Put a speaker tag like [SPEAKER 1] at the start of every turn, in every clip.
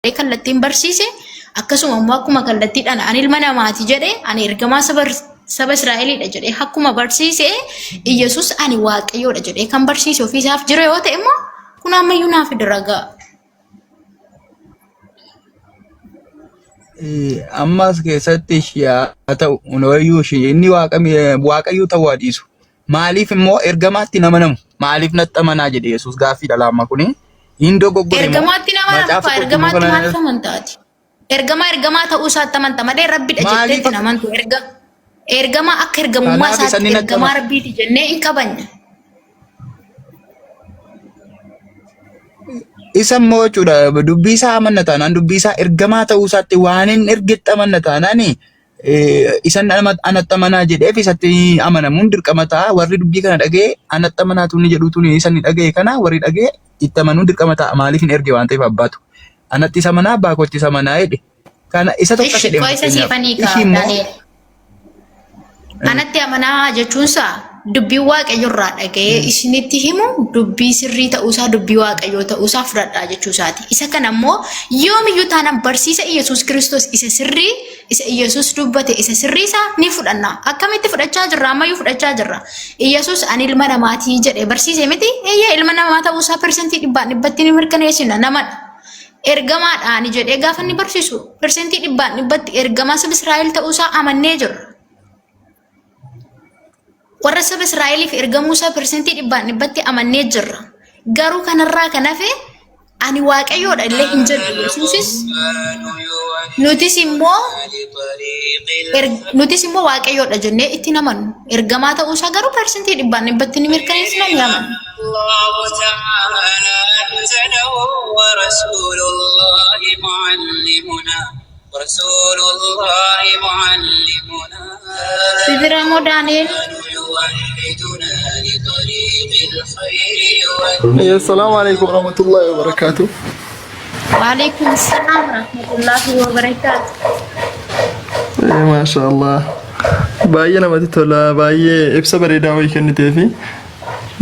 [SPEAKER 1] Kallattiin barsiise akkasuma immoo akkuma kallattiidhaan ani ilma namaati jedhe ani ergamaa saba Israa'eliidha jedhee akkuma barsiise Iyyasuus ani Waaqayyoodha jedhee kan barsiise ofiisaaf jira yoo ta'e immoo kun ammayyuu naaf fida ragaa.
[SPEAKER 2] Ammas keessatti ishee haa ta'u wayyuu ishee inni waaqayyoo ta'uu haa dhiisu. Maaliif immoo ergamaatti hin amanamu? Maaliif natti amanaa jedhe Yesuus gaaffii dhala amma kuni. Hin dogoggore moo?
[SPEAKER 1] Ergamaatti nama
[SPEAKER 2] Macaafa
[SPEAKER 1] raffaa
[SPEAKER 2] qulqulluu
[SPEAKER 1] ergamaatti
[SPEAKER 2] kana
[SPEAKER 1] maaliif amantaati? Ergamaa ergamaa ta'uu isaatti amanta malee rabbidha jettee
[SPEAKER 2] maaliif
[SPEAKER 1] itti hin amantu. Ergamaa akka ergamummaa
[SPEAKER 2] kanaaf
[SPEAKER 1] isaatti
[SPEAKER 2] isanni natti
[SPEAKER 1] ergamaa
[SPEAKER 2] amana.
[SPEAKER 1] rabbiiti jennee hin kabajna.
[SPEAKER 2] Isa immoo jechuudha dubbii isaa amanna taanaan dubbii isaa ergamaa ta'uu isaatti waan hin ergetti amanna taanaan isan anatti amanaa jedheef isatti amanamuun dirqama ta'a. Warri dubbii kana dhaga'e anatti amanaatu inni jedhuutu isa inni dhaga'e kana warri dhaga'e itti amanuun dirqama ta'a. Maaliif hin erge waan ta'eef abbaatu. Anatti isa amanaa abbaa kootti isa amanaa jedhe. Kana isa tokko
[SPEAKER 1] Ishi
[SPEAKER 2] jedhe
[SPEAKER 1] qo'isa
[SPEAKER 2] fakkeenyaaf.
[SPEAKER 1] siifanii kaa
[SPEAKER 2] Ishii immoo
[SPEAKER 1] Daani'el. Anatti amanaa jechuunsaa dubbii waaqayyo irraa dhaga'ee isinitti himu dubbii sirrii ta'uusaa dubbii waaqayyoo ta'uusaa fudhadhaa jechuusaati. Isa kana immoo yoomiyyuu taanaan barsiisa Iyyasuus Kiristoos isa sirrii isa Iyyasuus dubbate isa sirrii isaa ni fudhanna. Akkamitti fudhachaa jirra? Ammayyuu fudhachaa jirra. Iyyasuus ani ilma namaatii jedhee barsiise miti? Eeyyee ilma namaa ta'uusaa persentii dhibbaan dhibbatti ni mirkaneessina namadha. Ergamaadha ani jedhee gaafa inni barsiisu persentii dhibbaan dhibbatti ergamaa saba Israa'el ta'uusaa amannee jirra. Warra saba Israa'eliif ergamuusaa persentii dhibbaan dhibbatti amannee jirra. Garuu kanarraa kan hafe ani waaqayyoodha illee hin jedhu Yesuusis nutis immoo nutis immoo waaqayyoodha jennee itti hin amannu. Ergamaa ta'uusaa garuu persentii dhibbaan dhibbatti ni mirkaneessina ni amanna.
[SPEAKER 3] الله تعالى أنزله ورسول الله معلمنا ورسول الله معلمنا
[SPEAKER 1] Si bira moo Daani'el?
[SPEAKER 3] يوحدنا لطريق الخير
[SPEAKER 4] السلام عليكم ورحمة الله وبركاته.
[SPEAKER 1] Waalaikum salaam warahmatullahi wabarakaatu.
[SPEAKER 4] Eh, maasha Allah. Baay'ee namatti tola. Baay'ee ibsa bareedaa wayii kenniteefi.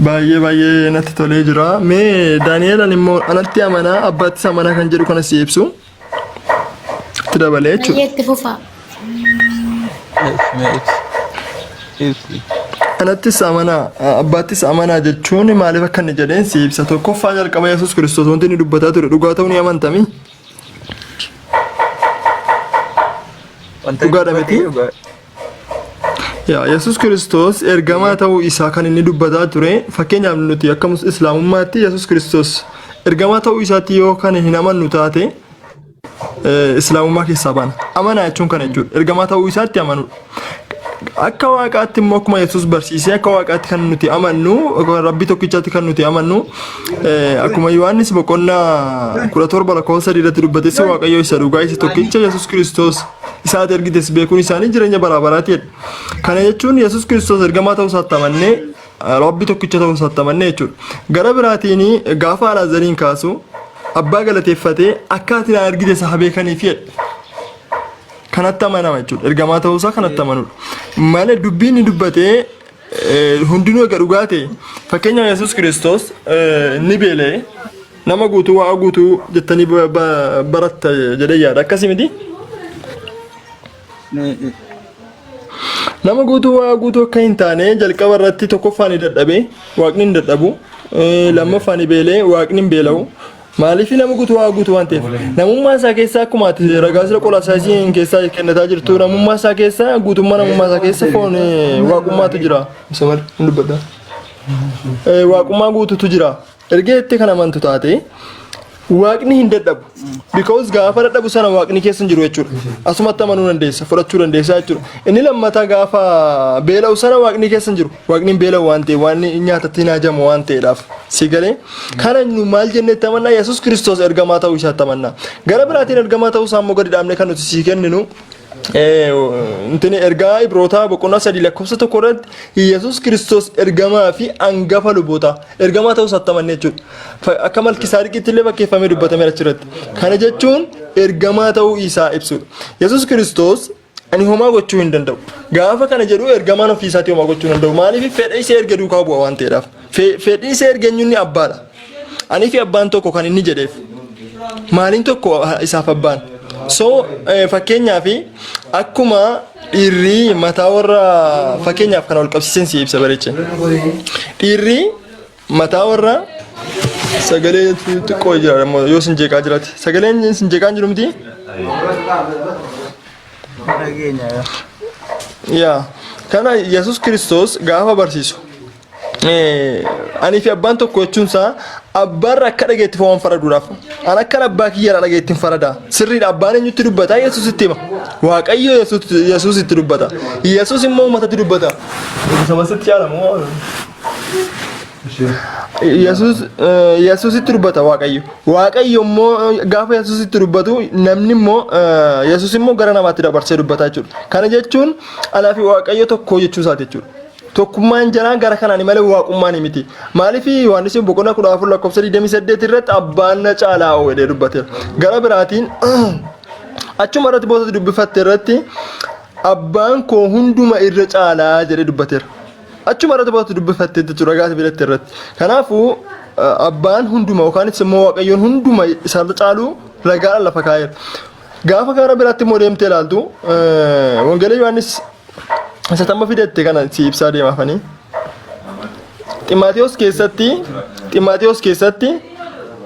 [SPEAKER 4] Baay'ee baay'ee natti tolee jira. Mee Daani'eel ani immoo anatti amanaa abbaattis amanaa kan jedhu kana si ibsu. Itti dabalee jechuudha.
[SPEAKER 1] Baay'ee itti fufaa.
[SPEAKER 2] Mee ibsi. Ibsi.
[SPEAKER 4] Anattis amanaa abbaattis amanaa jechuun maaliif akka inni jedheen si ibsa. Tokkoffaa jalqaba Yesuus Kiristoos wanti inni dubbataa ture dhugaa ta'uu ni amantami.
[SPEAKER 2] Wanta inni
[SPEAKER 4] Dhugaadha
[SPEAKER 2] dubbate
[SPEAKER 4] miti?
[SPEAKER 2] dhugaa.
[SPEAKER 4] Yaa Yesuus Kiristoos ergamaa ta'uu isaa kan inni dubbataa ture fakkeenyaaf nuti akka islaamummaatti Yesuus Kiristoos ergamaa ta'uu isaatti yoo kan hin amannu taate islaamummaa keessaa baana. Amanaa jechuun kana jechuudha. Ergamaa ta'uu isaatti amanuudha. Akka waaqaatti immoo akkuma Yesuus barsiisee akka waaqaatti kan nuti amannu rabbii tokkichaatti kan nuti amannu akkuma Yohaannis boqonnaa 17 lakkoofsa 3 irratti dubbates Waaqayyo isa dhugaa isa tokkicha Yesuus Kiristoos isa ati ergites beekuun isaanii jireenya baraa baraati jedhe. Kana jechuun Yesuus Kiristoos ergamaa ta'uu isaatti amannee Rabbi tokkicha ta'uu isaatti amannee jechuudha. Gara biraatiin gaafa Alaazariin kaasu abbaa galateeffatee akka ati na ergite isa haa beekaniif jedhe. Kanatti amanama jechuudha. Ergamaa ta'uu isaa kanatti amanuudha. Malee dubbiin inni dubbatee hundinuu egaa dhugaa ta'e fakkeenyaaf Yesuus Kiristoos ni beela'e nama guutuu waaqa guutuu jettanii baratta jedhee yaada. Akkasii miti? Nama guutuu waaqa guutuu akka hin taane jalqaba irratti tokkoffaan ni dadhabe waaqni hin dadhabu lammaffaan ni beela'e waaqni hin beela'u. Maaliif nama guutuu waaqa guutuu waan ta'eef namummaa isaa keessaa akkuma ati ragaa sila qolaasaasiin keessaa kennataa jirtu namummaa isaa keessa guutummaa namummaa isaa keessa foon waaqummaatu jira. Isa malee hin dubbadha. Waaqummaa guututu jira. Erga jettee kan amantu taate waaqni hin dadhabu. Because gaafa dadhabu sana waaqni keessa hin jiru jechuudha. Asumatti amanuu dandeessa, fudhachuu dandeessa jechuudha. Inni lammataa gaafa beela'u sana waaqni keessa hin jiru. Waaqni hin beela'u waan ta'eef, waan nyaatatti hin hajamu waan ta'eedhaaf. Si galee? Kana nu maal jennee itti amannaa? Yesuus Kiristoos ergamaa ta'uu isaatti amannaa. Gara biraatiin ergamaa ta'uu isaa immoo gadi dhaabnee kan nuti sii kenninu Intini ergaa Ibrootaa boqonnaa 3 lakkoofsa 1 irratti Yesuus Kiristoos ergamaa fi angafa lubootaa ergamaa ta'uu isaatti amanne jechuudha. Akka Malkisaadiqitti illee fakkeeffamee dubbatameera achirratti. Kana jechuun ergamaa ta'uu isaa ibsudha. Yesuus Kiristoos ani homaa gochuu hin danda'u. Gaafa kana jedhu ergamaan ofii isaatii homaa gochuu hin danda'u. Maaliif fedha isa erge duukaa bu'a waan ta'eedhaaf. Fedhii isa erge eenyuun abbaadha. Anii fi abbaan tokko kan inni jedheef. Maaliin tokko isaaf abbaan? So fakkeenyaaf akkuma dhiirri mataa warra fakkeenyaaf kana wal qabsiiseen si ibsa bareeche. Dhiirri mataa warra sagalee xiqqoo jira immoo yoo sin jeeqaa jiraate. Sagaleen sin jeeqaa hin jiru miti?
[SPEAKER 2] Dhageenya.
[SPEAKER 4] Yaa kana Yesuus Kiristoos gaafa barsiisu Ani fi abbaan tokko jechuun isaa abbaarra akka dhageetti waan faraduudhaaf. An akkan abbaa kiyyarraa dhageetti hin farada. Sirriidha abbaan eenyutti dubbata? Yesuusitti hima. Waaqayyo Yesuusitti dubbata. Yesuus immoo uummatatti dubbata. Sabasitti caalamu. Yesuus Yesuusitti dubbata Waaqayyo. Waaqayyo immoo gaafa Yesuusitti dubbatu namni immoo Yesuus immoo gara namaatti dabarsee dubbata jechuudha. Kana jechuun anaa fi Waaqayyo tokko jechuu isaati jechuudha. Tokkummaan jaraa gara kanaani malee waaqummaan miti. Maaliif Yohaannis boqonnaa 14 lakkoofsa 28 irratti abbaan na caalaa jedhee dubbateera. Gara biraatiin achuma irratti bootatti dubbifatte irratti abbaan koo hunduma irra caalaa jedhee dubbateera. Achuma irratti bootatti dubbifatte jechuudha ragaa biratti irratti. Kanaafuu abbaan hunduma yookaanis immoo waaqayyoon hunduma isarra caalu ragaadhaan lafa kaa'eera. Gaafa gara biraatti immoo deemtee ilaaltu Wangeela Yohaannis isa tamma fidette kana si ibsaa deemaafanii. Ximaatiyos keessatti Ximaatiyos keessatti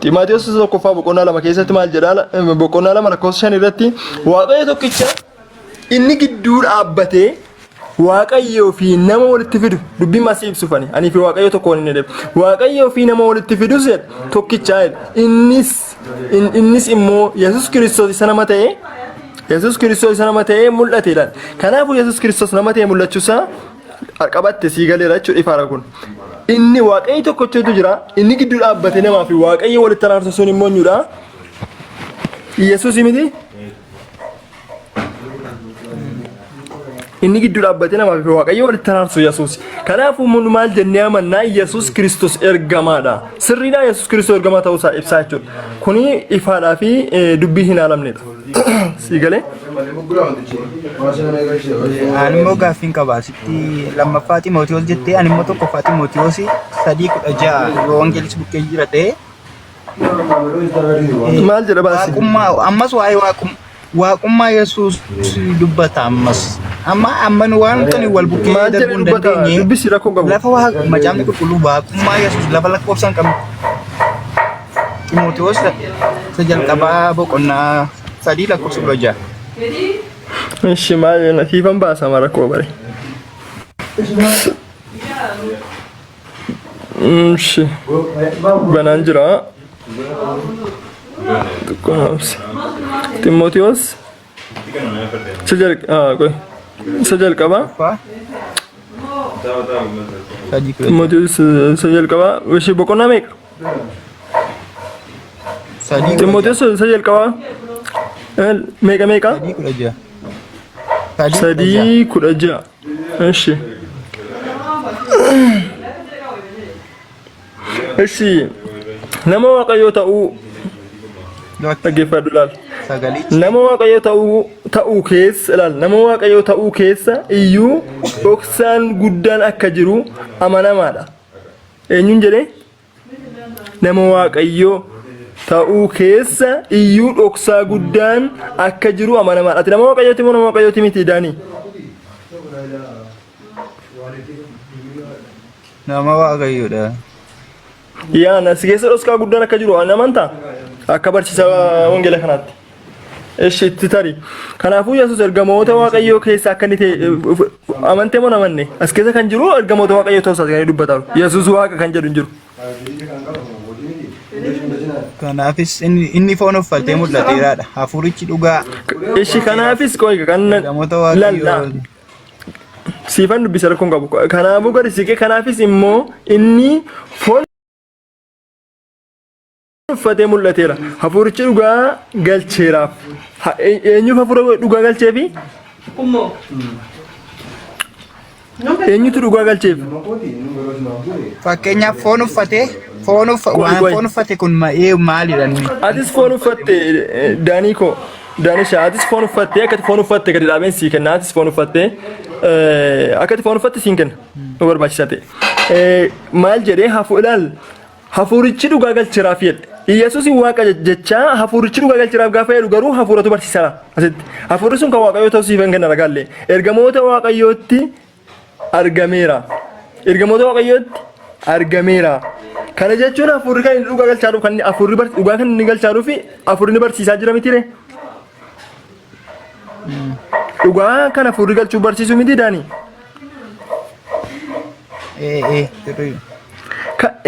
[SPEAKER 4] Ximaatiyos isa tokkoffaa boqonnaa 2 keessatti maal jedhaa boqonnaa 2 lakkoofsa 5 irratti Waaqayyo tokkicha inni gidduu dhaabbatee Waaqayyoo fi nama walitti fidu dubbii masii ibsufani ani fi Waaqayyo tokko waliin jedhe Waaqayyoo fi nama walitti fidus jedhe tokkicha jedhe innis innis immoo Yesuus Kiristoos isa nama ta'e Yesuus Kiristoos isa nama ta'ee mul'ate jedhan kanaafuu Yesuus Kiristoos nama ta'e mul'achuusaa qabatte sii galeera jechuudha ifaara kun inni Waaqayyo tokkochatu jira inni gidduu dhaabbatee namaa fi Waaqayyo walitti araarsu sun immoo eenyudha Yesuus miti Inni gidduu dhaabbatee namaa fi Waaqayyo walitti araarsu Yesuus. Kanaafuu nu maal jennee amannaa Yesuus Kiristoos ergamaadha. Sirriidhaa Yesuus Kiristoos ergamaa ta'uu isaa ibsaa jechuudha. Kuni ifaadhaa fi dubbii hin haalamnedha. Sii galee?
[SPEAKER 2] Ani immoo gaaffiin qaba. Asitti lammaffaa Ximootiyoos jettee ani immoo tokkoffaa Ximootiyoos 3:16 yoo wangeelli bukkee jira ta'e
[SPEAKER 4] Maal jedha baasi?
[SPEAKER 2] Waaqummaa ammas waa'ee waaqummaa Yesuus dubbata ammas. Amma amma nu waan kan wal bukkee
[SPEAKER 4] Maal jedhe
[SPEAKER 2] darbuu hin
[SPEAKER 4] dubbata?
[SPEAKER 2] dandeenye
[SPEAKER 4] Dubbisi rakkoo qabu.
[SPEAKER 2] lafa waa macaafni qulqulluu waaqummaa Yesuus lafa lakkoofsa hin qabne. Ximootiyoos isa jalqabaa boqonnaa 3 lakkoofsa 16.
[SPEAKER 4] Ishi maal jenna siifan baasa ma rakkoo bare. Ishi banaan jira. Xiqqoo naabsi. Ximootiyoos isa jalqabaa qoy. Isa jalqabaa
[SPEAKER 2] Ffaa 3:16.
[SPEAKER 4] Ximootiyoos isa jalqabaa ishee boqonnaa meeqa?
[SPEAKER 2] 3:16.
[SPEAKER 4] Ximootiyoos isa jalqabaa meeqa meeqa?
[SPEAKER 2] 3:16. 3:16.
[SPEAKER 4] 3:16. Eshi. Eshi. Nama Waaqayyoo ta'uu dhaggeeffadhu laal.
[SPEAKER 2] Sagalichi
[SPEAKER 4] Nama Waaqayyoo ta'uu keessa ilaal. Nama Waaqayyoo ta'uu keessa iyyuu dhoksaan guddaan akka jiru amanamaadha. Eenyuun jedhee? Nama Waaqayyoo ta'uu keessa iyyuu dhoksaa guddaan akka jiru amanamaadha. Ati nama Waaqayyooti moo nama Waaqayyooti miti Daanii?
[SPEAKER 2] Nama Waaqayyoodha.
[SPEAKER 4] Yaa na si keessa dhoksaa guddaan akka jiru an amantaa? Akka barsiisa wangeela kanaatti. Eshi itti tari. Kanaafuu Yesuus ergamoota Waaqayyoo keessa akka inni ta'e amantee moo hin amanne? As keessa kan jiru ergamoota Waaqayyoo ta'uu isaati kan inni dubbataa jiru. Yesuus Waaqa kan jedhu hin jiru.
[SPEAKER 2] Kanaafis inni foon uffatee mul'ateeraadha. Hafuurichi dhugaa
[SPEAKER 4] Eshi kanaafis qoy kan
[SPEAKER 2] ergamoota Waaqayyoo
[SPEAKER 4] lallaa. Siifan dubbisa rakkoon qabu. Kanaafuu gadi siqee kanaafis immoo inni foon uffatee mul'ateera. Hafuurichi dhugaa galcheeraaf. Eenyuuf hafuura dhugaa galcheefi? Eenyutu dhugaa galcheef?
[SPEAKER 2] Fakkeenyaaf foon uffatee foon uffa
[SPEAKER 4] Qoy
[SPEAKER 2] waan
[SPEAKER 4] qoy.
[SPEAKER 2] foon uffate kun ma'ee maalidha inni?
[SPEAKER 4] Atis foon uffatte Daanii koo. Daanisha atis foon uffattee akkati foon uffatte gadi dhaabeen sii kenna atis foon uffattee akkati foon uffatte siin kenna. Yoo barbaachisaa ta'e. Maal jedhee hafu ilaal hafuurichi dhugaa galcheeraaf jedhe. Yesuusin waaqa jechaa hafuurichi dhugaa galchiraaf gaafa jedhu garuu hafuuratu barsiisara asitti. Hafuurri sun kan waaqayyoo ta'uu siif hin kenna ragaallee. Ergamoota waaqayyootti argameera. Ergamoota waaqayyootti argameera. Kana jechuun hafuurri kan inni dhugaa galchaa dhufu kan inni hafuurri dhugaa kan inni galchaa dhufi hafuurri inni barsiisaa jira miti ree? Dhugaa kan hafuurri galchuu barsiisu miti daanii.
[SPEAKER 2] Ee ee sirrii.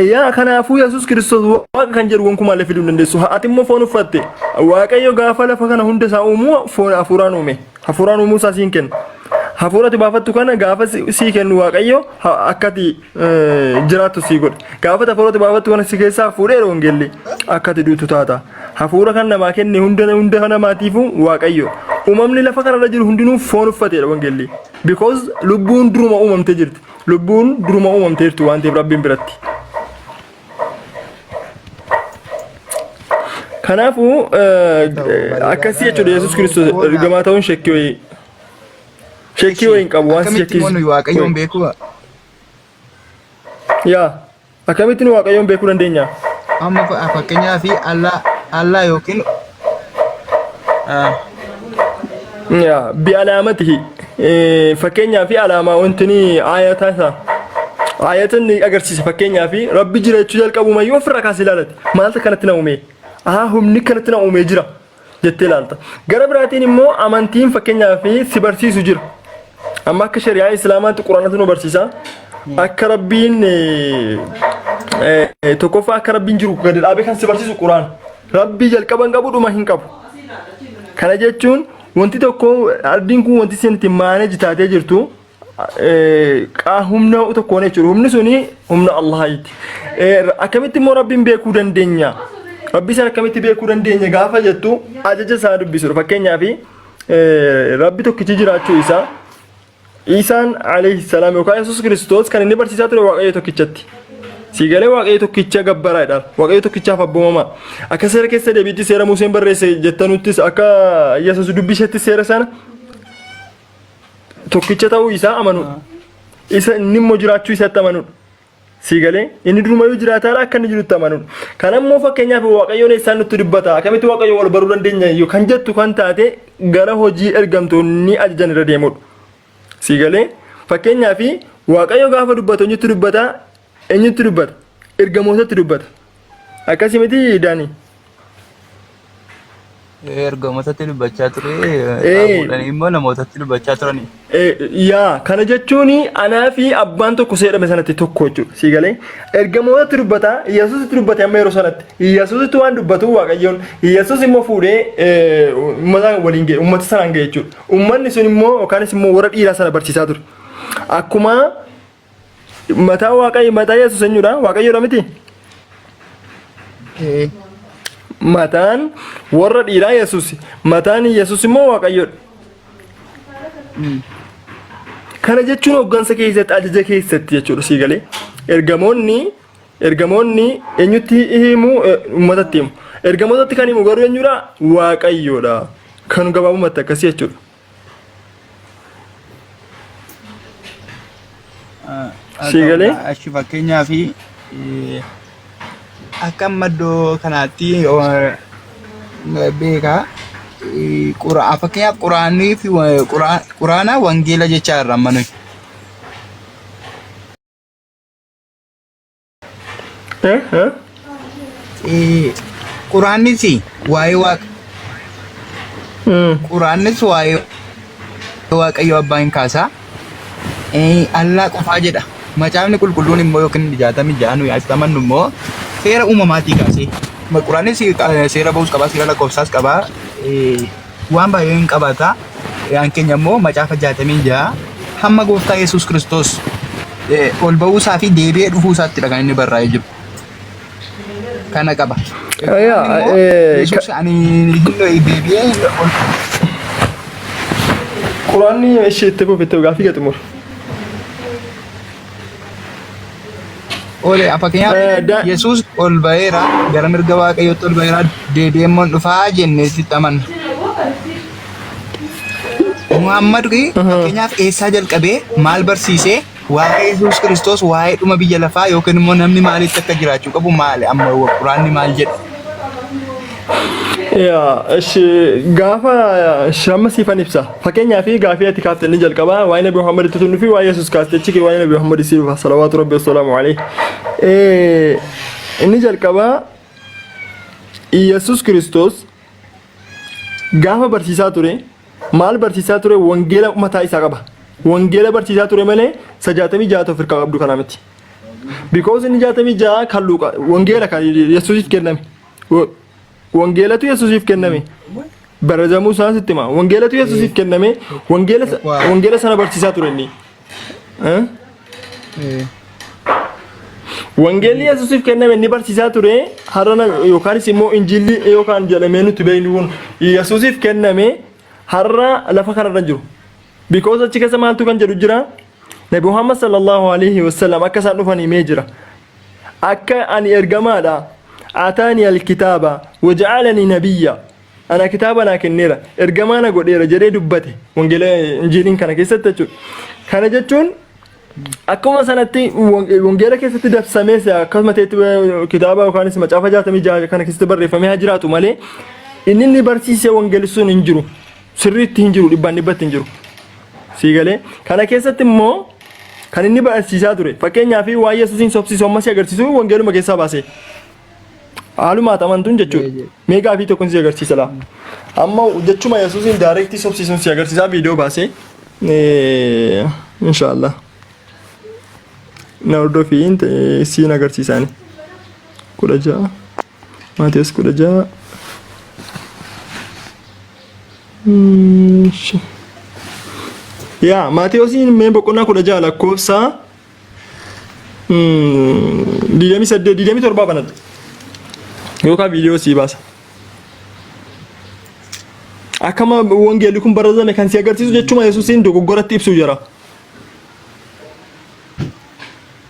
[SPEAKER 4] Yaa kanaafuu Yesuus Kiristoos waaqa kan jedhu gonkumaa illee fiduu hin dandeessu. Ati immoo foon uffatte. Waaqayyo gaafa lafa kana hunda isaa uumuu foon hafuuraan uume. Hafuuraan uumuu isaa siin kenna. Hafuura ati baafattu kana gaafa sii kennu Waaqayyo akka ati jiraattu sii godha. Gaafa ati hafuura ati baafattu kana si keessaa fuudheera wangeelli akka ati duutu taata. Hafuura kan namaa kenne hunda hunda namaatiifuu Waaqayyo. Uumamni lafa kanarra jiru hundinuu foon uffateedha wangeelli. Because lubbuun duruma uumamtee jirti. Lubbuun duruma uumamtee jirti waan ta'eef Rabbiin biratti. Kanaafuu akkasii jechuudha Yesuus Kiristoos ergamaa ta'uun shakkii wayii. Shakkii wayii hin qabu waan si
[SPEAKER 2] Akkamitti immoo
[SPEAKER 4] shakkisiisu.
[SPEAKER 2] nuyi Waaqayyoon beekuu
[SPEAKER 4] Yaa akkamitti nu Waaqayyoon beekuu dandeenya?
[SPEAKER 2] Amma fakkeenyaaf Allah Allah yookiin
[SPEAKER 4] Yaa bi alaamatihi fakkeenyaa fi alaamaa wanti ni ayata isaa ayata ni agarsiisa fakkeenyaa fi rabbi jira jechuu jalqabumayyuu ofirraa kaasee ilaalati maaltu kanatti na uume aa humni kanatti na uumee jira jettee ilaalta. Gara biraatiin immoo amantiin fakkeenyaa fi si barsiisu jira. Amma akka shari'aa islaamaatti quraanatu nu barsiisa. Akka rabbiin tokkoffaa akka rabbiin jiru gadi dhaabee kan si barsiisu quraana. Rabbii jalqaba hin qabu dhuma hin qabu. Kana jechuun wanti tokko ardiin kun wanti isin ittiin maaneji taatee jirtu humna tokkoon jechuudha. Humni suni humna Allahiiti. Akkamitti immoo Rabbiin beekuu dandeenya? Rabbi sana akkamitti beekuu dandeenya gaafa jettu ajaja isaa dubbisudha. Fakkeenyaaf Rabbi tokkichi jiraachuu isaa Iisaan alayhi salaam yookaan Yesuus Kiristoos kan inni barsiisaa ture Waaqayyo tokkichatti. Sii galee Waaqayyo tokkicha gabbaraadha. Waaqayyo tokkichaaf abboomamaa. Akka seera keessa deebiitti seera Museen barreesse jettanuttis akka Yesuus dubbisetti seera sana tokkicha ta'uu isaa amanuudha. Isa inni immoo jiraachuu isaatti amanuudha. Sii galee inni durumayyuu jiraataadha akka inni jirutti amanuudha. Kan ammoo fakkeenyaaf Waaqayyoon eessaan nutti dubbata akkamitti Waaqayyo wal baruu dandeenya yoo kan jettu kan taate gara hojii ergamtoonni ajajan irra deemudha. Sii galee fakkeenyaaf Waaqayyo gaafa dubbatu eenyutti dubbata eenyutti dubbata ergamootatti dubbata. Akkasii miti Daanii.
[SPEAKER 2] Ergamootatti dubbachaa ture. Irraa fuudhanii immoo namootatti dubbachaa turani.
[SPEAKER 4] Yaa kana jechuun anaa fi abbaan tokko seedhame sanatti tokko jechuudha. Sii galee ergamootatti dubbata Yesuusitti dubbate amma yeroo sanatti Yesuusitti waan dubbatu Waaqayyoon Yesuus immoo fuudhee uummata waliin ga'e uummata sanaan ga'e jechuudha. Uummanni sun immoo yookaanis immoo warra dhiiraa sana barsiisaa ture. Akkuma Mataa Waaqayyo mataa Yesuus eenyudha? Waaqayyoodha miti?
[SPEAKER 2] Ee.
[SPEAKER 4] Mataan warra dhiiraa Yesuus. Mataan Yesuus immoo Waaqayyoodha. Kana jechuun hooggansa keessatti ajaja keessatti jechuudha sii galee. Ergamoonni ergamoonni eenyutti himu uummatatti himu. Ergamootatti kan himu garuu eenyudha? Waaqayyoodha. Kan gabaabumatti akkasii jechuudha.
[SPEAKER 2] Haa
[SPEAKER 4] Sii
[SPEAKER 2] ta'u
[SPEAKER 4] galee?
[SPEAKER 2] achi fakkeenyaaf akka amma iddoo kanaatti beekaa fakkeenyaaf quraanii fi quraana wangeela jechaa irra amma nuyi.
[SPEAKER 4] Eh? Eh?
[SPEAKER 2] Quraannis waa'ee waaqa Quraannis waa'ee Waaqayyo abbaa hin kaasa. Allaa qofaa jedha. Macaafni qulqulluun immoo yookiin 66 nuyi asitti amannu immoo seera uumamaatii kaasee. Quraannis seera ba'uus qabaa, seera lakkoofsaas qabaa, waan baay'ee hin qabaata. Yaan keenya immoo macaafa 66 hamma gooftaa Yesuus Kiristoos ol ba'uu isaa fi deebi'ee dhufuu isaattidha kan inni barraa'ee jiru. Kana qaba.
[SPEAKER 4] Yaa,
[SPEAKER 2] Inni immoo Yesuus ani hin deebi'ee ol
[SPEAKER 4] Quraanni ishee itti fufitte gaaffii kee xumur.
[SPEAKER 2] Ole fakkeenyaaf Yesuus ol ba'eera gara mirga Waaqayyootti ol ba'eera deebi'ee immoo hin dhufaa jennee sitti amanna. Muhammad fakkeenyaaf eessaa jalqabee maal barsiisee waa'ee Yesuus Kiristoos waa'ee dhuma biyya lafaa yookiin immoo namni maalitti akka jiraachuu qabu maali amma quraanni maal jedha?
[SPEAKER 4] Yaa, ishi gaafa amma siifan ibsa. Fakkeenyaaf gaafii ati kaafte inni jalqabaa waa'ee Nabi Muhammad itti tunnu fi waa'ee Yesuus kaaste achi waa'ee Nabi Muhammad si dhufa salawaatu rabbi wassalaamu alayhi. Inni jalqabaa Yesuus Kiristoos gaafa barsiisaa ture maal barsiisaa ture wangeela mataa isaa qaba. Wangeela barsiisaa ture malee isa 66 of hirkaa qabdu kanaa miti. Because inni 66 kan Luuqa wangeela kan Yesuusiif kenname. Wangeelatu Yesuusiif kenname. Barajamuu isaa sitti hima. Wangeelatu Yesuusiif kenname. Wangeela wangeela sana barsiisaa ture inni. Eh? Wangeelli Yesuusiif kenname inni barsiisaa ture har'a yookaanis immoo injiilli yookaan jedhamee nuti beeknu kun Yesuusiif kenname har'a lafa kanarra jiru. Because achi keessa maaltu kan jedhu jira? Nabi Muhammad sallallahu alaihi wasallam akka isaan dhufan himee jira. Akka ani ergamaadha. Ataani alkitaaba waja'alani nabiyya. Ana kitaaba naa kenneera, ergamaa na godheera jedhee dubbate wangeela injiiliin kana keessatti jechuudha. Kana jechuun akkuma sanatti wangeela keessatti dabsamees akkasuma ta'etti kitaaba yookaanis macaafa 66 kana keessatti barreeffamee haa jiraatu malee inni inni barsiisee wangeelli sun hin jiru. Sirriitti hin jiru dhibbaan dhibbatti hin jiru. Sii galee kana keessatti immoo kan inni barsiisaa ture fakkeenyaaf waa'ee Yesuusiin sobsiisu ammas agarsiisu wangeeluma keessaa baase. Haaluma ati amantuun jechuudha. Mee gaafii tokkon si agarsiisa laa. Amma jechuma Yesuusiin daayirektii sobsiisuun si agarsiisaa viidiyoo baasee. Inshaallah. Na hordofii siin agarsiisaani. 16. Maatiyas 16. Yaa Maatiyosiin mee boqonnaa 16 lakkoofsa 28 27 banadhu. Yookaan viidiyoo sii baasa. Akkama wangeelli kun barreeffame kan si agarsiisu jechuma Yesuusiin dogoggoratti ibsu jira.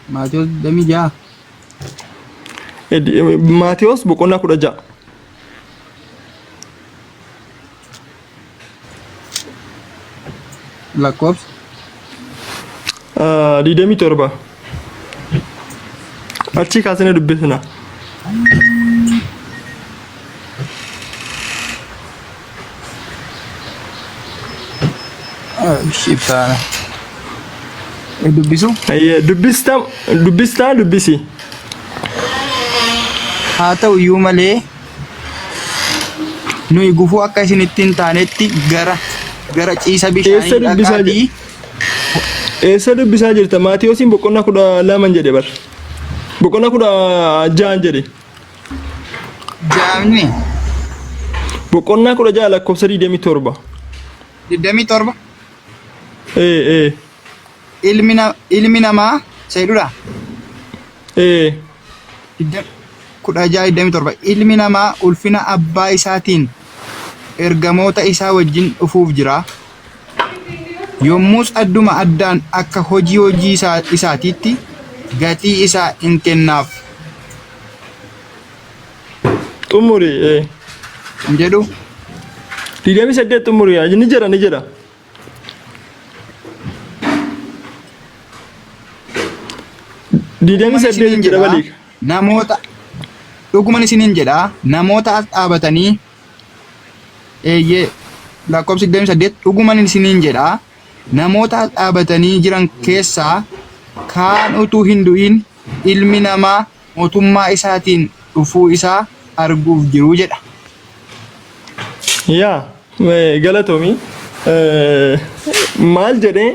[SPEAKER 2] Maatiyos 26.
[SPEAKER 4] Maatiyos boqonnaa 16.
[SPEAKER 2] Lakkoofsa.
[SPEAKER 4] 27. Achii kaasnee dubbisna.
[SPEAKER 2] Ibsaana. Dubbisu.
[SPEAKER 4] Ayyee, Dubbista dubbistaa dubbisi.
[SPEAKER 2] Haa ta'u iyyuu malee nuyi gufuu akka isinitti hin taanetti gara gara ciisa
[SPEAKER 4] Eessa
[SPEAKER 2] bishaanii
[SPEAKER 4] dubbisaa
[SPEAKER 2] dhaqaatii
[SPEAKER 4] Eessa dubbisaa jirta? Maatiyoosiin boqonnaa 12 jedhe bar. Boqonnaa 16 jedhe.
[SPEAKER 2] jaamni
[SPEAKER 4] Boqonnaa 16 lakkoofsa 27.
[SPEAKER 2] 27
[SPEAKER 4] Ee ee
[SPEAKER 2] ilmi na- ilmi namaa seedudha
[SPEAKER 4] ee
[SPEAKER 2] 16 27 ilmi namaa ulfina abbaa isaatiin ergamoota isaa wajjin dhufuuf jira. Yommus adduma addaan akka hojii hojii isaa isaatiitti gatii isaa in kennaaf.
[SPEAKER 4] Xumuri ee.
[SPEAKER 2] Hin jedhu.
[SPEAKER 4] 28 xumuri ni jedha ni jedha. Digdamii
[SPEAKER 2] Dhuguman
[SPEAKER 4] saddeet
[SPEAKER 2] isiniin
[SPEAKER 4] jedha
[SPEAKER 2] jedha
[SPEAKER 4] baliika.
[SPEAKER 2] namoota dhuguman isiniin jedha namoota as dhaabatanii eeyyee lakkoofsi 28 dhuguman isiniin jedha namoota as dhaabatanii jiran keessaa kaan utuu hin du'in ilmi namaa mootummaa isaatiin dhufuu isaa arguuf jiru jedha.
[SPEAKER 4] Yaa galatoomi. Maal jedhee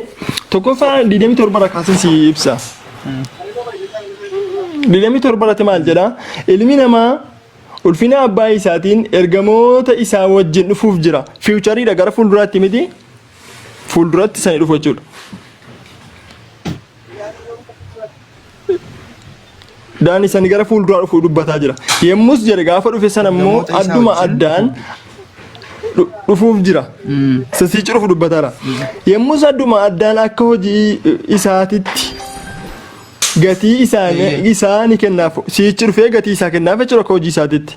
[SPEAKER 4] tokkoffaa 27 irraa kaasee si ibsa. 27 irratti maal jedha? Ilmi namaa ulfina abbaa isaatiin ergamoota isaa wajjin dhufuuf jira. Fiichariidha gara fuulduraatti miti. Fuulduratti sanii dhufu jechuudha. Daan isani gara fuulduraa dhufu dubbataa jira. Yemmus jedhe gaafa dhufe sana immoo
[SPEAKER 2] Ergamoota isaa
[SPEAKER 4] adduma
[SPEAKER 2] wajjin
[SPEAKER 4] addaan dhufuuf jira. Sasiichi dhufu dubbataara. Yemmus adduma addaan akka hojii isaatitti gatii isaa ni kennaaf. Siichi dhufee gatii isaa kennaaf jechuudha akka hojii isaatitti.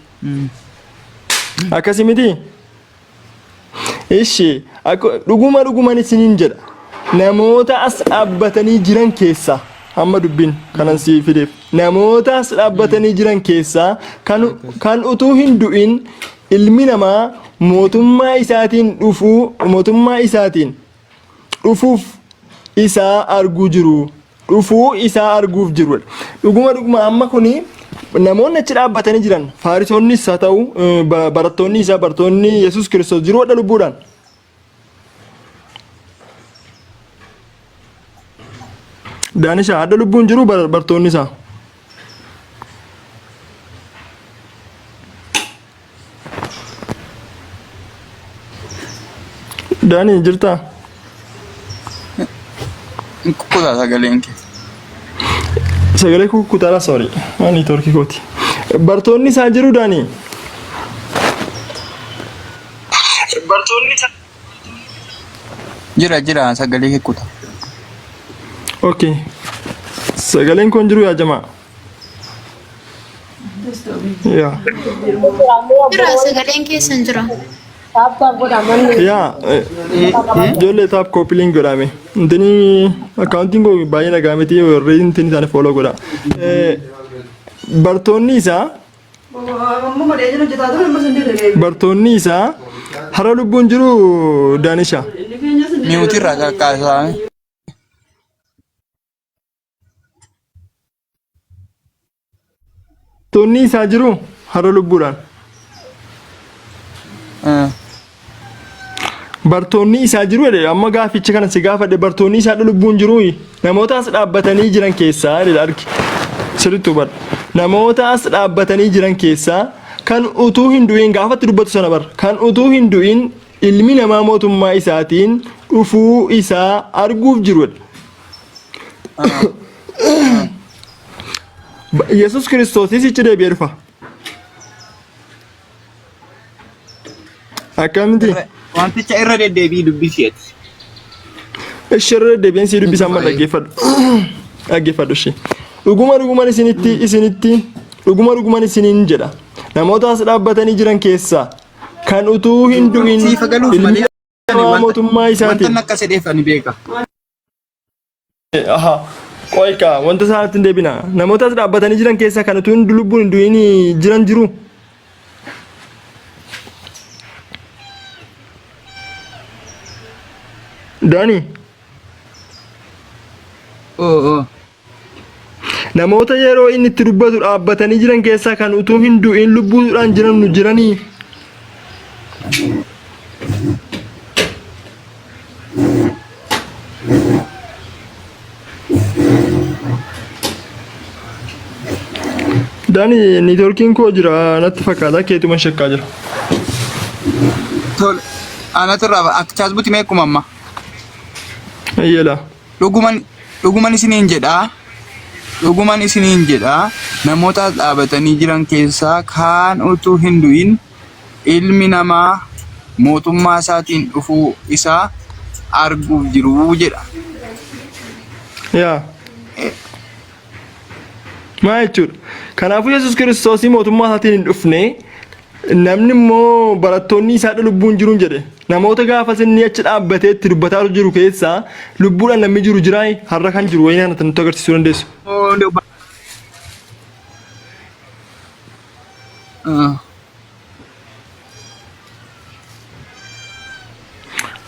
[SPEAKER 4] Akkasii miti? Ishi akka dhuguma dhuguman isiniin jedha. Namoota as dhaabbatanii jiran keessaa amma dubbiin kanan sii fideef namoota as dhaabbatanii jiran keessaa kan kan utuu hin du'in ilmi namaa mootummaa isaatiin dhufuu mootummaa isaatiin dhufuuf isaa arguu jiru. Dhufuu isaa arguuf jiru. Dhuguma dhuguma amma kuni namoonni achi dhaabbatanii jiran faarisoonnis haa ta'u barattoonni isaa barattoonni Yesuus Kiristoos jiru wadha lubbuudhaan. Daanisha hadha lubbuun jiru bartoonni isaa. Daanii jirtaa?
[SPEAKER 2] Hin kukkutaa sagaleen kee.
[SPEAKER 4] Sagalee kukkutaadha sorry. Waan neetworkii kooti. Bartoonni isaa jiru Daanii?
[SPEAKER 2] Jira jira sagalee kee kuta.
[SPEAKER 4] Okay. Sagaleen kun jiru yaa jamaa. Yaa.
[SPEAKER 1] Jira sagaleen keessan jira.
[SPEAKER 4] Yaa ijoollee taap koopiliin godhame. Intini akkaawuntiin koo baay'ee nagaa miti warri intini isaanii fooloo godha. Bartoonni isaa Bartoonni isaa har'a lubbuun jiru Daanisha.
[SPEAKER 2] Mi'uuti irraa kakkaasaa.
[SPEAKER 4] Bartoonni isaa jiru har'a lubbuudhaan. Bartoonni isaa jiru jedhe amma gaaficha kana si gaafadhe bartoonni isaa lubbuun jiru namoota as dhaabbatanii jiran keessaa jedhe argi sirriitti hubadhu namoota as dhaabbatanii jiran keessaa kan utuu hin du'in gaafatti dubbatu sana bar kan utuu hin du'in ilmi namaa mootummaa isaatiin dhufuu isaa arguuf jiru jedhe. Yesuus Kiristoosis ichi deebi'ee dhufa. Akkamiti?
[SPEAKER 2] Wanticha irra deddeebi'i dubbisi ati.
[SPEAKER 4] Ishee irra deddeebi'een sii dubbisa amma dhaggeeffadhu. Dhaggeeffadhu ishee. Dhuguma dhuguman isinitti isinitti dhuguma dhuguman isiniin jedha. Namoota as dhaabbatanii jiran keessaa kan utuu hin du'in
[SPEAKER 2] Siif galuuf
[SPEAKER 4] ilmi
[SPEAKER 2] malee ani
[SPEAKER 4] namaa
[SPEAKER 2] wanta
[SPEAKER 4] mootummaa
[SPEAKER 2] wanta
[SPEAKER 4] isaatiin
[SPEAKER 2] inni akka sedheef ani beeka.
[SPEAKER 4] Aha. Qoy kaa wanta isaanitti hin deebina. Namoota as dhaabbatanii jiran keessaa kan utuu hin lubbuun hin du'in jiran jiru. Daani.
[SPEAKER 2] Oo oo.
[SPEAKER 4] Namoota yeroo inni itti dubbatu dhaabbatanii jiran keessaa kan utuu hin du'in lubbuudhaan jiran nu jiranii. Daani niitoorkiin koo jira natti fakkaata keetuma shakkaa jira.
[SPEAKER 2] Tole. Anatu irraa akka chaasbuti meequma amma.
[SPEAKER 4] Ayyala.
[SPEAKER 2] Dhuguman dhuguman isiniin jedhaa dhuguman isiniin jedhaa namoota as dhaabatanii jiran keessaa kaan utuu hin du'in ilmi namaa mootummaa isaatiin dhufuu isaa arguuf jiru jedha.
[SPEAKER 4] Yaa. Maa jechuudha? Kanaafuu Yesuus Kiristoosii mootummaa isaatiin hin dhufne namni immoo barattoonni isaa lubbuun jiruun jedhe namoota gaafas inni achi dhaabbatee itti dubbataa jiru keessaa lubbuudhaan namni jiru jiraa har'a kan jiru wayii kana nutti agarsiisuu dandeessu.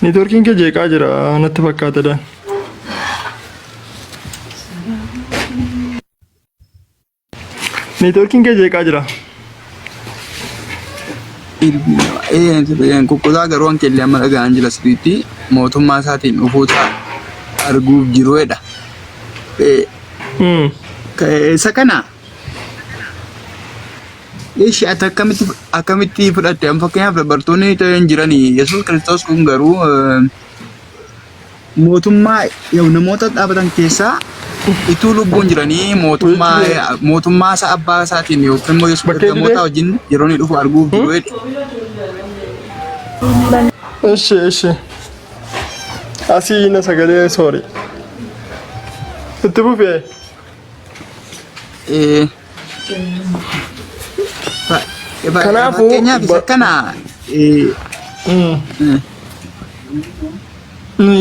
[SPEAKER 4] Neetwoorkiin kee jeeqaa jira natti fakkaata daan. Neetwoorkiin kee jeeqaa jira.
[SPEAKER 2] Kukkutaa garuu hanqilli illee amma dhaga'an jira sirriitti mootummaa isaatiin dhufuusaa arguuf jiruudha. Isa kana Ishi ati akkamitti akkamitti fudhatte? Amma fakkeenyaaf bartoonni ta'an jiranii Yesuus Kiristoos kun garuu mootummaa namoota dhaabatan keessaa ituu lubbuun jiranii mootummaa mootummaa isaa abbaa isaatiin yookiin immoo Yesuus
[SPEAKER 4] Bakkee
[SPEAKER 2] ergamoota
[SPEAKER 4] didee?
[SPEAKER 2] wajjin yeroo inni dhufu arguuf jiru jechuudha.
[SPEAKER 4] Ishi ishi. Asii na sagalee soori. Itti fufee. Kanaafuu
[SPEAKER 2] Fakkeenyaaf isa kana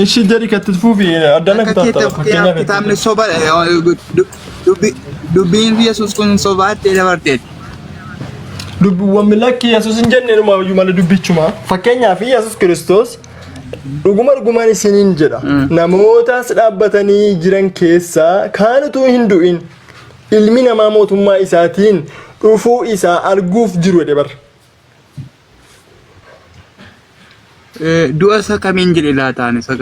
[SPEAKER 4] Ishii jedhi kan itti fufi addana
[SPEAKER 2] akka keetti
[SPEAKER 4] kutatta
[SPEAKER 2] fakkeenyaaf
[SPEAKER 4] fakkeenyaaf
[SPEAKER 2] kitaabni soba dubbiin Yesuus kun sobaatti dabarteetti.
[SPEAKER 4] Dubbiiwwan lakki Yesuus hin jenne iyyuu malee dubbichuma. Fakkeenyaaf Yesuus Kiristoos dhuguma dhugumaan isiniin jedha. Namootas dhaabbatanii jiran keessaa kaan utuu hin du'in ilmi namaa mootummaa isaatiin dhufuu isaa arguuf jiru jedhe bara.
[SPEAKER 2] Du'a isa kamiin jedhe laataan isa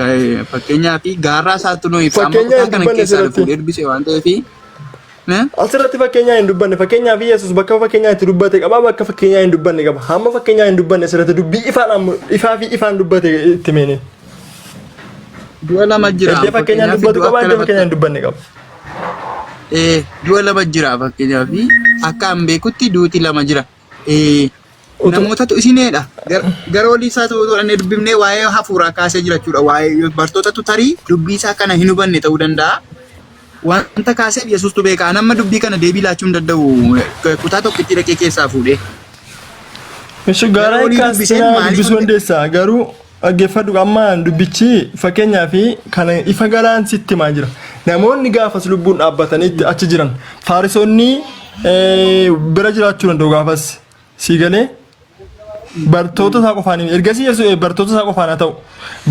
[SPEAKER 2] fakkeenyaaf gaarraa isaatti nu ibsa amma
[SPEAKER 4] Fakkeenyaa
[SPEAKER 2] kutaa
[SPEAKER 4] hin
[SPEAKER 2] kana
[SPEAKER 4] dubbanne
[SPEAKER 2] keessaa
[SPEAKER 4] asirratti.
[SPEAKER 2] fuudhee dubbise waan ta'eef.
[SPEAKER 4] Asirratti fakkeenyaa hin dubbanne. Fakkeenyaaf Yesuus bakka fakkeenyaa itti dubbate qaba bakka fakkeenyaa hin dubbanne qaba. Hamma fakkeenyaa hin dubbanne asirratti dubbii ifaan ifaa fi ifaan dubbate itti meene.
[SPEAKER 2] Du'a lama jira.
[SPEAKER 4] Iddoo fakkeenyaa
[SPEAKER 2] Fakkeenyaaf
[SPEAKER 4] dubbatu
[SPEAKER 2] du'a
[SPEAKER 4] qaba
[SPEAKER 2] akka
[SPEAKER 4] iddoo fakkeenyaa hin
[SPEAKER 2] lamatti
[SPEAKER 4] dubbanne qaba.
[SPEAKER 2] Du'a lama jira fakkeenyaaf akka an beekutti duuti lama jira. Namootatu isineedha. Gara olii isaa ta'uu godhannee dubbifnee waa'ee hafuuraa kaasee jira jechuudha. Waa'ee bartootatu tarii dubbii isaa kana hin hubanne ta'uu danda'a. Wanta kaaseef Yesuustu beeka. An amma dubbii kana deebii laachuu hin danda'u. Kutaa tokkitti dhaqee keessaa fuudhee.
[SPEAKER 4] Ishi
[SPEAKER 2] Gara
[SPEAKER 4] gara
[SPEAKER 2] olii dubbiseen
[SPEAKER 4] kaastinaa
[SPEAKER 2] maaliif
[SPEAKER 4] dubbisuu dandeessa garuu dhaggeeffadhu amma dubbichi fakkeenyaa fi kana ifa galaan sitti himaa jira. Namoonni gaafas lubbuun dhaabbatanii itti achi jiran faarisonni bira jiraachuu danda'u gaafas sii galee bartoota isaa qofaan ergasii Yesuus bartoota isaa qofaan haa ta'u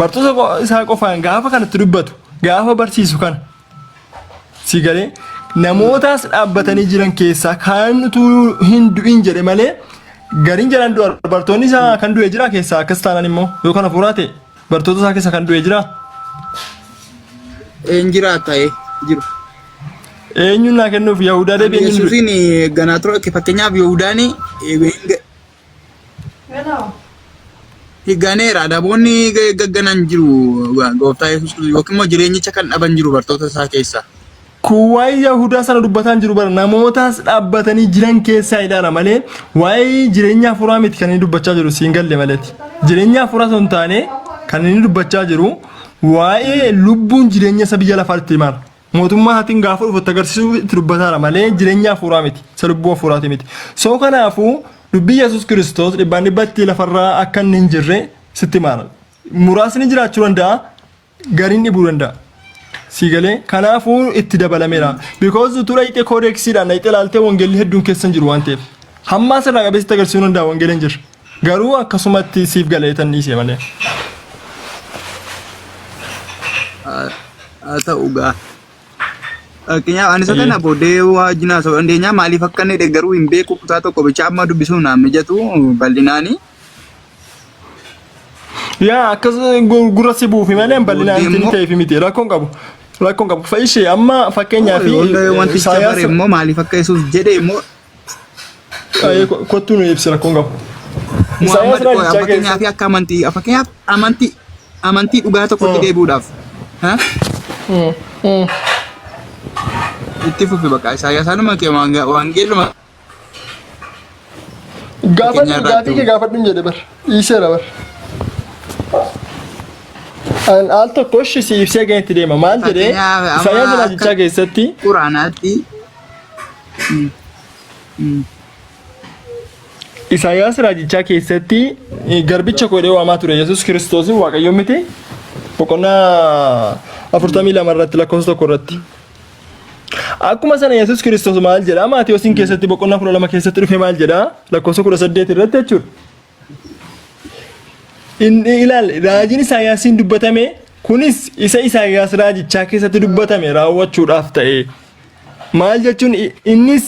[SPEAKER 4] bartoota isaa qofaan gaafa kanatti dubbatu gaafa barsiisu kana Si galee namootaas dhaabbatanii jiran keessaa kaan utuu hin du'in jedhe malee gariin jedhan du'a bartoonni isaa kan du'e jira keessaa akkas taanaan immoo yoo kana fuuraa ta'e bartoota isaa keessaa kan du'e jira.
[SPEAKER 2] Een jiraata ee jiru.
[SPEAKER 4] Eenyuun naa kennuuf Yahudaa deebi'ee eenyuun du'e?
[SPEAKER 2] Yesuusiin ganaa ture fakkeenyaaf Yahudaan Ganeera namoonni gagganan jiru gooftaa Yesuus Kiristoos yookiin immoo jireenyicha kan dhaban jiru bartoota isaa keessaa.
[SPEAKER 4] Kun waa'ee Yahudaa sana dubbataa hin jiru bara namootaas dhaabbatanii jiran keessaa ilaala malee waa'ee jireenya hafuuraa miti kan inni dubbachaa jiru siin galle maleeti. Jireenya hafuuraa osoo hin taane kan inni dubbachaa jiru waa'ee lubbuun jireenya isa biyya lafaatti himaara. Mootummaa isaatiin gaafa dhufu itti agarsiisuu itti dubbataara malee jireenya hafuuraa miti. Isa lubbuu hafuuraati miti. So kanaafuu dubbii Yesuus Kiristoos dhibbaan dhibbatti lafarraa akka inni hin jirre sitti himaara. Muraasni jiraachuu danda'a, gariin dhibuu danda'a. Sii galee kanaafuu itti dabalameera. Because utuu dhaqxee koodeksiidhaan dhaqxee ilaaltee wangeelli hedduun keessa hin jiru waan ta'eef. Hamma asirraa qabee sitti agarsiisuu danda'a wangeelli hin jirre. Garuu akkasumatti siif galee tan dhiisee malee.
[SPEAKER 2] Haa ta'u gaa. Fakkeenyaaf ani isa kana booddee wajjin haasa'uu dandeenya. Maaliif akka inni garuu hin beeku kutaa tokko bicha amma dubbisuun naan mijatu bal'inaani.
[SPEAKER 4] Yaa akkas gurra si buufi malee bal'inaan
[SPEAKER 2] Booddee
[SPEAKER 4] itti
[SPEAKER 2] immoo
[SPEAKER 4] ta'eef miti rakkoon qabu. Rakkoon qabu. Fa'ishee amma fakkeenyaaf
[SPEAKER 2] wanticha bare immoo maaliif akka Yesuus jedhe immoo
[SPEAKER 4] Kottuu nu ibsi rakkoon qabu. Isaayyaas
[SPEAKER 2] Muhammad
[SPEAKER 4] raajichaa
[SPEAKER 2] fakkeenyaaf
[SPEAKER 4] keessa.
[SPEAKER 2] akka amantii fakkeenyaaf amantii amantii dhugaa tokkotti deebi'uudhaaf ha? Itti fufi bakka Isaayyaas anuma kee wangeeluma
[SPEAKER 4] Gaafadhu
[SPEAKER 2] fakkeenyaa irraa
[SPEAKER 4] gaafii kee gaafadhu hin jedhe bar. Dhiiseera bar. An al tokko ishii si ibsee ga'e itti deema. Maal jedhee
[SPEAKER 2] Fakkeenyaaf amma
[SPEAKER 4] Isaayyaas
[SPEAKER 2] akka
[SPEAKER 4] raajichaa keessatti
[SPEAKER 2] Quraanaatti
[SPEAKER 4] Isaayyaas raajichaa keessatti garbicha koo jedhee waamaa ture Yesuus Kiristoosiin Waaqayyo miti boqonnaa 42 irratti lakkoofsa 1 irratti. Akkuma sana Yesuus Kiristoos maal jedha Maatiyoosiin keessatti boqonnaa 12 keessatti dhufe maal jedha lakkoofsa 18 irratti jechuudha. Inni ilaal raajiin Isaayyaasiin dubbatame kunis isa Isaayyaas raajichaa keessatti dubbatame raawwachuudhaaf ta'e. Maal jechuun innis